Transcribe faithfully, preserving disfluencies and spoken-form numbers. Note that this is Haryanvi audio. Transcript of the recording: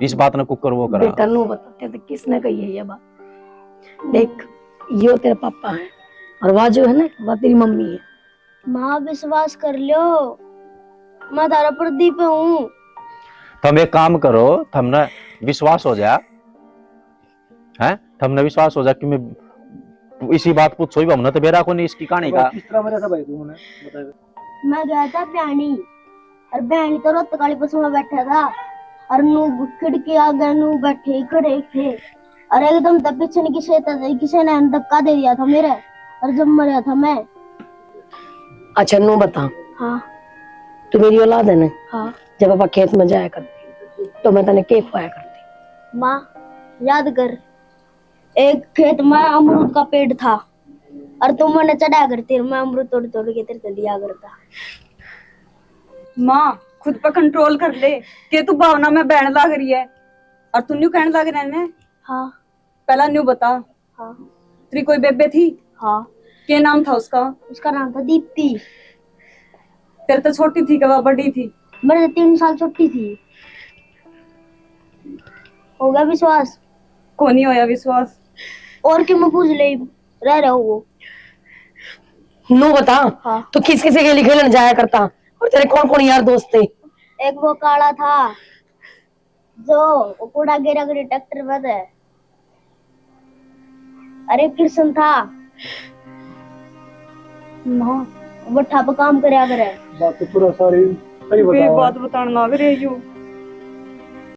इस बात ने कुकर वो करा। बेटा, नू बता, तेरे तो किसने कही है ये बात? देख, यो तेरा पापा है और वह जो है ना, वह तेरी मम्मी है। माँ, विश्वास कर लो, मैं थारा प्रदीप हूँ। थम एक काम करो, थमने विश्वास हो जा, हैं? थमने विश्वास हो जा कि मैं इसी बात पूछो ही, हमने तो बेरा को नहीं इसकी कहानी का। किस तरह मरा था भाई तू, मने बता। मैं गया था भैनी, और भैनी तो रोत काली पसू में बैठा था, और नू खिड़की आगे नू बैठे खड़े थे, और एकदम तो पीछे ने किसे तो, किसे ने धक्का दे दिया था मेरे, और जब मरा था मैं। अच्छा, नू बता, हाँ। तू मेरी औलाद है ना? हाँ। जब पापा खेत में जाया करते तो मैं तने के खुआया करती? माँ, याद कर, एक खेत में अमरूद का पेड़ था, और तू मने चढ़ा करती, और मैं अमरूद तोड़ तोड़ के तेरे को दिया करता। माँ, खुद पर कंट्रोल कर ले। के तू भावना में बहन लाग रही है और तू न्यू कहने लाग रहा है। हाँ। पहला न्यू बता, हाँ। तेरी कोई बेबे थी? हाँ। के नाम था उसका? उसका नाम था दीप्ति। तेरे तो छोटी थी कि वह बड़ी थी? मेरे से तीन साल छोटी थी। हो गया विश्वास? को नहीं होया विश्वास। और क्यों मैं पूछ ले, रह रहा वो। नू बता, हाँ। तू किस किस के लिए खेलन जाया करता और तेरे कौन कौन यार दोस्त थे? एक वो काला था जो वो कूड़ा गिरा करे ट्रैक्टर में थे। अरे कृष्ण था। माँ, भट्ठा पे काम करया करे। बात तो पूरा सारी सही वे बताओ। बात बताने लाग रहे हो।